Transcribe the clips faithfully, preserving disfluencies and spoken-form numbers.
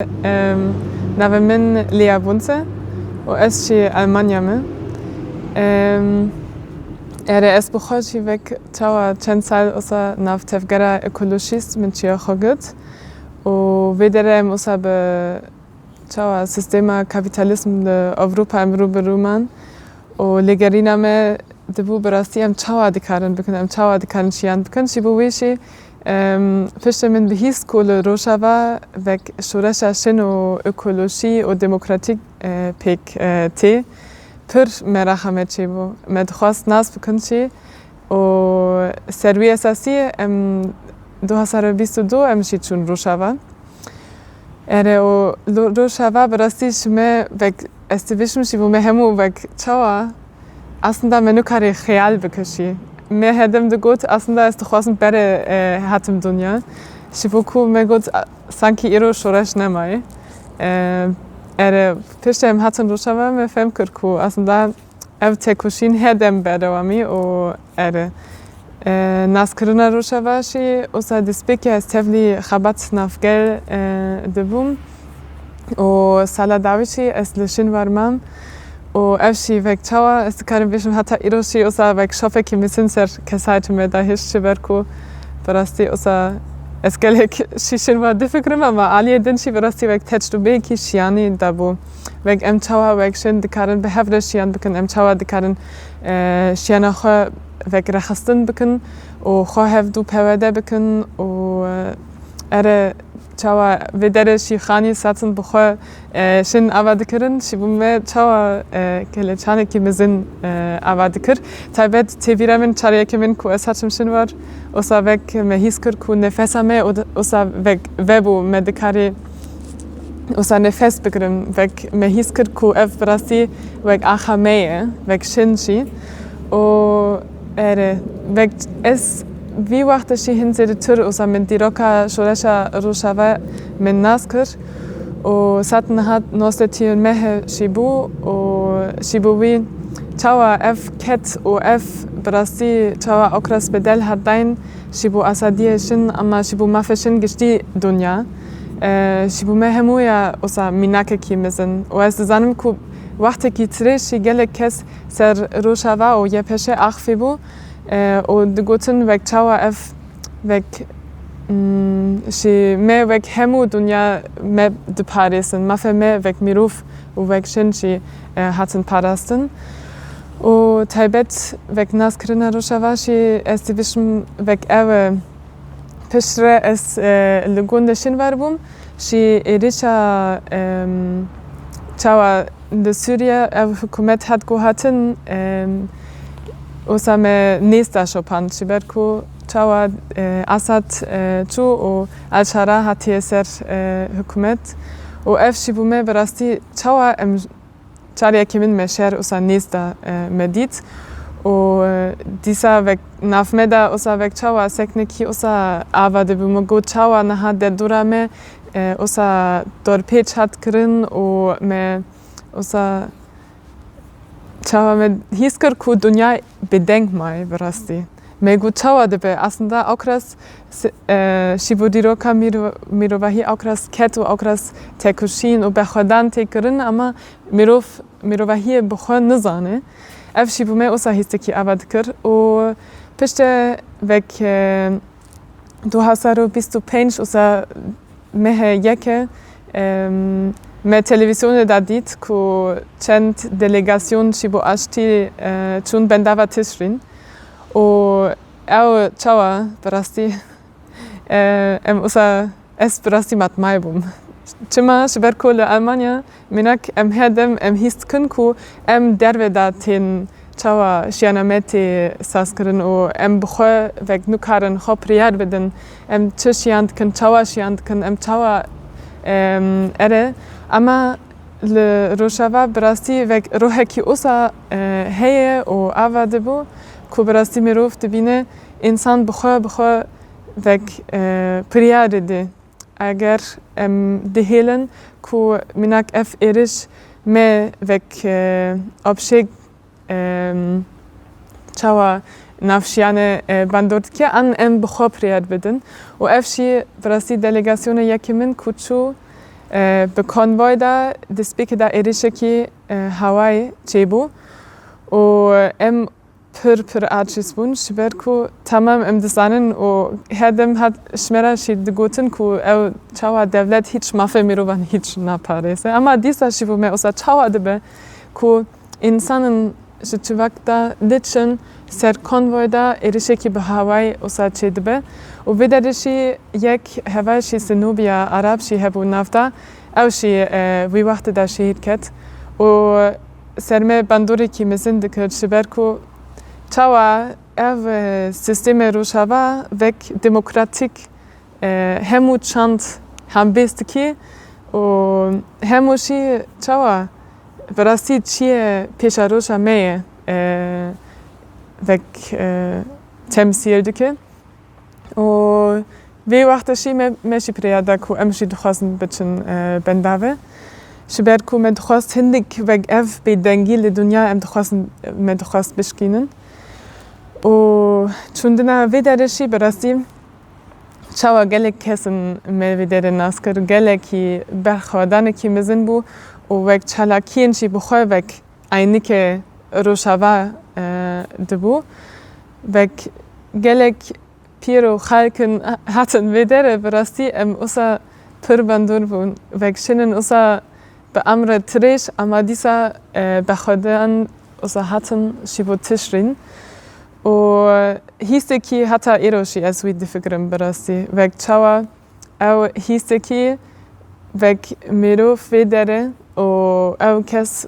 Em, Navê min Lea Bunse û ez jî Almanya me. Em, Erê, ez bi xwe jî vek çawa çend sal wisa nav tevgera ekolojîst min çiya xwe girt û vê derê em wisa bi çawa sîstema kapîtalîzm li Ewropa em rû bi rû man û lêgerîna me dibû bi rastî em çawa dikarin bikin, em çawa dikarin jiyan bikin. Ji bo wê jî, em, piştê min bihîst ku li Rojava vek şoreşa şin û ekolojî û demokratîk, e, pêk, e, tê, pir meraxa me çêbû. Me dixwest nas bikin jî û ser wî esasî em du hazar û bîst û du em jî çûn Rojava. Erê, û lo-, Rojava bi rastî ji me vek, ez dibêjim jî bo me hemû vek çawa, aslında me nikarî xeyal bike jî. Me herdem digot, aslında ez dixwazim berê, e, hatim dinya. Ji bo ku me got, a, sankî îro şoreş nemayê. E, erê, piştî em hatin Rojava me fehm kir ku aslında ev têkoşîn herdem berdewamî û erê. E, naskirina Rojava jî, wisa destpêkê ez tevlî xebat navgel, e, dibûm û sala dawî jî ez li Şinwar mam û ev jî vek çawa ez dikarim bêjim heta îro jî wisa vek şopekî mezin ser kesayetê me de hişt ji ber ku bi rastî wisa ez gelek jî Şinwar difikirim ama aliyê din jî bi rastî vek tecrûbeyekî jiyanî de bû. Vek em çawa wek jin dikarin bi hev re jiyan bikin, em çawa dikarin, e, jiyana xwe vek rêxistin bikin û xwe hev dû pewede bikin û, e, erê çawa vê derê jî xanî satin bi xwe, e, jin ava dikirin, ji bo me çawa, e, keleçanekî mezin, e, ava dikir. Taybet têvîra min çar yekê min ku ez hatim Şinwar, wisa vek me hîs kir ku nefesa me û d-, wisa vek vebû me dikarî wisa nefes bigirim, vek me hîs kir ku ev bi rastî wek axa me ye, vek şin jî. Û erê, vek ez vî wextê jî hin zêdetir wisa min dîroka şoreşa Rojava min nas kir. Û sed niha nozdeh tî meh jî bû û jî bo wî çawa ev ket û ev bi rastî çawa okras bedel hat dayîn, jî bo azadiyê jin, ama jî bo mafê jin giştî dinya. E, jî bo me hemû ya wisa mînakekî mezin. Û ez dizanim ku wextekî tirêj jî gelek kes ser Rojava û Y P J axivî bû, e, û digotin wek çawa ev vek, mm, jî me wek hemû dinya me diparêzin. Mafê me wek mirov û wek jin jî, e, hatin parastin. Û taybet vek naskirina Rojava jî ez dibêjim vek ew e. Piştre ez, e, li gundê Şinwar bûm. Jî êrişa, em, çawa li Sûriye ev hikûmet hat guhatin, em, wisa me nêz da şopand ji ber ku çawa, e, Asad, e, çû û El-Şara hatiye ser, e, hikûmet û ev jî bo me bi rastî çawa em Çar yekê min me şer wisa nêz da, e, me dît. Û, e, dîsa vek nav me de wisa vek çawa seknekî wisa ava dibû. Me got çawa niha derdora me, e, wisa dorpêç hat kirin û me wisa çawa me hîs kir ku dinya bêdeng maye bi rastî. Me got çawa dibe? Aslında okras s-, e, şî bo dîroka mîro-, mîrovahî okras ket û okras têkoşîn û bexwedan tê kirin, ama mirov, mirovahiyê bi xwe nizane. Ev jî bo me wisa hîstekî ava dikir û piştre vek, e, du hazar û bîst û pênc wisa mehê yekê, em, me televîzyonê de dît ku çend delegasyon jî bo aştî, e, çûn bendava Tişrîn û ew çawa bi rastî, e, em wisa Ez bi rastî matmayê bûm. Çima? Ji ber ku li Almanya, mînak, em her dem em hîs dikin ku em derve de tên, çawa jiyana me tê sazkirin û em bi xwe vek nikarin xwe piryar bidin. Em çi jiyan dikin, çawa jiyan dikin, em çawa, em, erê. Ama li Rojava bi rastî vek ruhekî wisa, e, heye û ava dibû ku bi rastî mirov dibîne însan bi xwe, bi xwe vek, e, piryarê dê. Eger em dihêlin ku mînak ev êriş me vek, e, objek, e, çawa navşiyane, e, bandor dike, an em bi xwe piryar bidin. Û ev jî bi rastî delegasyona yekê min ku çû, E, bi konvoy de destpêkê de êrişekî, e, hewayê çêbû û em pir, pir aciz bûn, ji ber ku temam em dizanin û her dem hat ji me re jî digotin ku ew çawa dewlet hîç mafê mirovan hîç naparêze. Ema dîsa jî bû me wisa çawa dibe ku însanin ji çivak de diçin ser konvoy de êrişekî bi hewayê wisa çêdibe û vê derê jî yek heval jî Sinûbiya Arab jî hebû nav de, ew jî, e, wî wextê de şehîd ket û ser me bandorêkî mezin dikir, ji ber ku çawa ev, e, sîstemê Rojava wek demokratîk, e, hemû çand hembêz dikî û hemû jî çawa bi rastî çiyê pêşeroja me ye, e, wek, e, temsîl dike. Û vê wextê jî me, me jî bi rêya da ku em jî dixwazin biçin, e, bendavê. Ji ber ku me dixwest hindik wek ev bêdengî li dinya em dixwazin, me dixwest bişkînin. Û çûndina vê derê jî bi rastî çawa gelek kesin me vê derê nas kir, gelekî berxwedanekî mezin bû û wek çalakiyên jî bi xwe wek eynikê Rojava, e, dibû. Wek gelek pîr û xelkin hatin vê derê, bi rastî em wisa pir bandor bûn. Wek şinin wisa bi emre tirêj, ema dîsa, e, berxwedan wisa hatin jî bo tişrîn. Û hîsekî heta îro jî ez wî difikirim bi rastî. Wek çawa ew hîsekî wek mirov vê derê û ew kes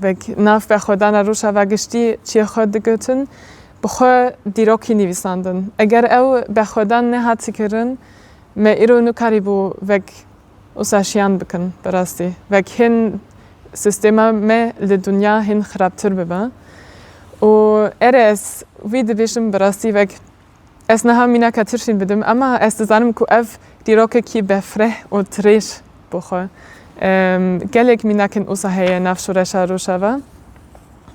wek nav berxwedana Rojava giştî çiyê xwe digotin, bi xwe dîrokî nivîsandin. Eger ew berxwedan nehatî kirin, me îro nikarîbû wek wisa şiyan bikin, bi rastî. Wek hin sîstema me li dinya hin xirabtir bibe. Û erê ez wî dibêjim bi rastî wek ez niha mînaka tirşîn bidim, ema ez dizanim ku ev dîrokekî befreh û tirêj bo xwe. Em, gelek mînakên wisa heye nav şoreşa Rojava.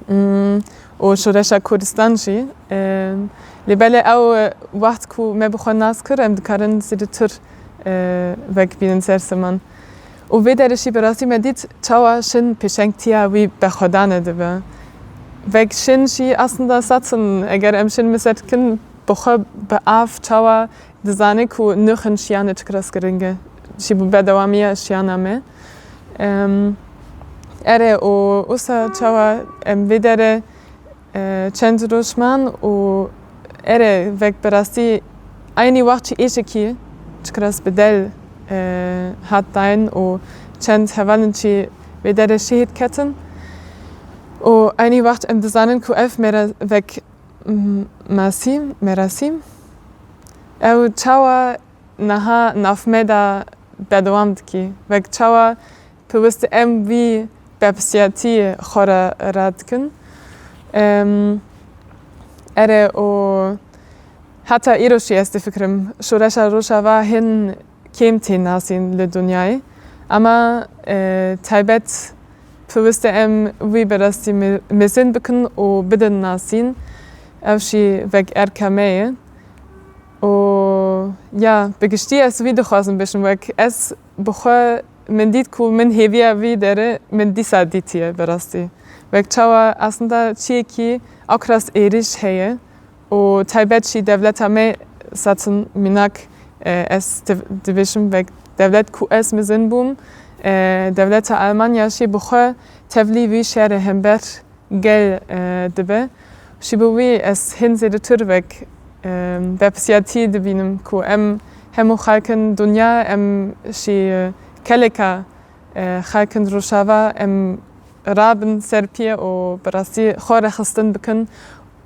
Hmm, û şoreşa Kurdistan jî. Em, lê belê ew wext ku me bi xwe nas kir, em dikarin zêdetir, e, wek bînin ser ziman. Û vê derê jî bi rastî me dît çawa şin pêşengtiya wî berxwedanê dibe. Wek şin jî aslında satin, eger em şin miset dikin, bi xwe bi av çawa dizane ku nirxên şiyanê çiqas giring e. Jî bi bedewamiya şiyana me. Em, erê û wisa çawa em vê derê, e, çend roj man û erê wek bi rastî eynî wext jî êşekî çiqas bi del, e, hat dayîn û çend hevalên jî vê derê şehîd ketin. Û eynî wext em dizanin ku ev mere-, wek M-, Masîm, merasîm. Ew çawa niha nav me de berdewam dikî? Wek çawa pêwist em wî berpirsiyatî xwe re radikin? Em, erê û heta îro jî ez difikirim, şoreşa Rojava hin kêm tê nasîn li dinyayê. Ema, e, taybet pêwist e em wî bi rastî me-, mezin bikin û bidin nasîn. Ev jî wek erka me ye. Û ya, bi giştî ez wî dixwazim bêjim, wek ez bi xwe min dît ku min hêviya vî derê min dîsa dîtiye bi rastî. Wek çawa aslında çiyekî akras êrîş heye. Û taybet jî dewleta me satin mînak, e, ez div-, dibêjim wek dewlet ku ez mezin bûm, e, dewleta Almanya jî bi xwe tevlî vî şerê hember gel, e, dibe. Jî bo wî ez hin zêdetir wek, e, berpirsiyatî dibînim ku em hemû xelkên dinya em jî, e, keleka, e, xelkên Rojava em rabin ser piyê û bi rastî xwe rêxistin bikin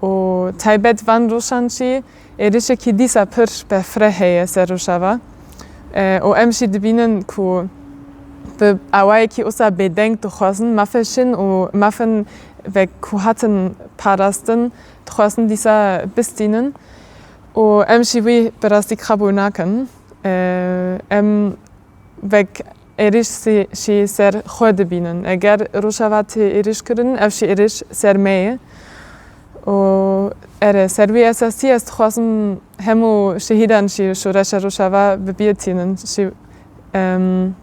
û taybet van rojan jî êrişekî dîsa pir befreh heye ser Rojava. E, û em jî dibînin ku bi awayekî wisa bêdeng dixwazin mafê şin û mafên wek ku hatin parastin dixwazin dîsa bistînin û em jî wî bi rastî qebûl nakin. E, em wek êrîş sî-, şî ser xwe dibînin. Eger Rojava tê êrîş kirin, ev şî êrîş ser me ye. Û erê, ser wî esasî ez dixwazim hemû şehîdan jî şoreşa Rojava bibiyetînin. Jî, em,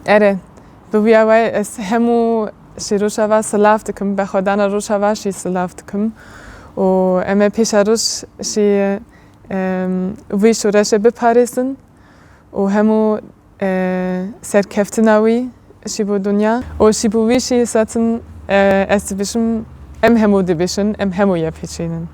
Erê, bi wî awayî ez hemû şî Rojava silav dikim, bi xwedana Rojava şî silav dikim. Û em ê pêşa roj şî, em, vî şoreşê biparêzin û hemû, e, serkeftina wî şî bo dinya. Û şî bo wî şî zaten, e, ez dibêjim, em hemû dibêjin, em hemû yek pêçînin.